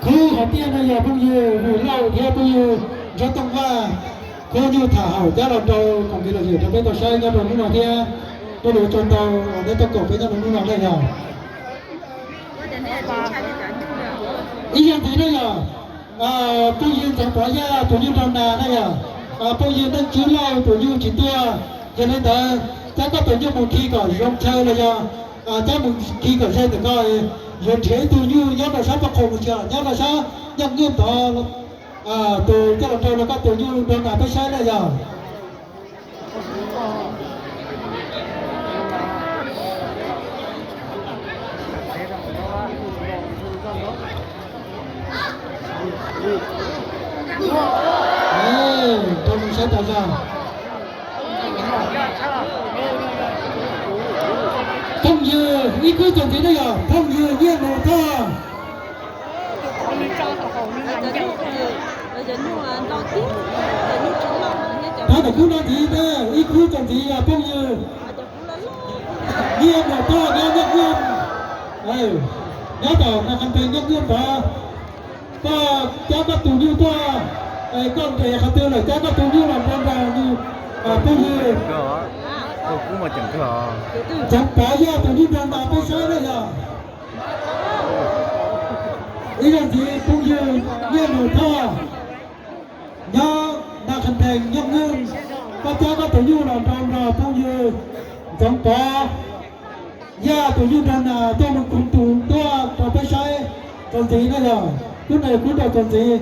Khub hauv tiaj no yog phooj ywg Vwm Lauj thiab phooj ywg Ntsuab Tooj Vaj, khub nyuj tham hawm cab los rau koom kev lom zem rau peb tau saib nyob rau hnub no thiab. Nyob rau ua tsaug ntau uas nej tuaj koom peb nyob rau hnub no na yog. Ib zaug ntxiv na yog, phooj ywg Ntxoov Pov Yaj tus nyuj nrog nas na yog, phooj ywg Neej Tswb Lauj tus nyuj tsis tuaj. Yog li ntawd, cab koj tus nyuj mus khi kom zoo chaw los yog cab mus khi kom ze ntawm ko, yuav nrhiav ib tug nyuj nyob rau sab paj qhos mus tsia nyob rau sab Nyooj Nwj tod, tus coj los rau los koj tus nyuj nrog nas peb saib na yog. Rau mus saib tas zog. Phooj ywg ib khub txuas ntxiv na yog phooj ywg Nyiaj Mus Thoj. Pab ntawm khub no ntxiv na, ib khub txuas ntxiv yog phooj ywg Nyiaj Mus Thoj nyob Nyooj Nwj, nyob tom Nas Khas Thees Nyooj Nwj tod. Koj cab koj tus nyuj tuaj, koj nres qhov twg lawm cab koj tus nyuj los nrog nrog nws. Phooj ywg Ntxoov Pov Yaj tus nyuj nrog nas peb saib na yog. Ib zaug ntxiv phooj ywg Nyiaj Mus Thoj nyob Nas Khas Thees Nyooj Nwj, koj cab koj tus nyuj los nrog nrog phooj ywg Ntxoov Pov Yaj tus nyuj nrog nas tuaj mus koom tus tuaj rau peb saib txuas ntxiv na yog. Khub no yog khub rau txuas ntxiv.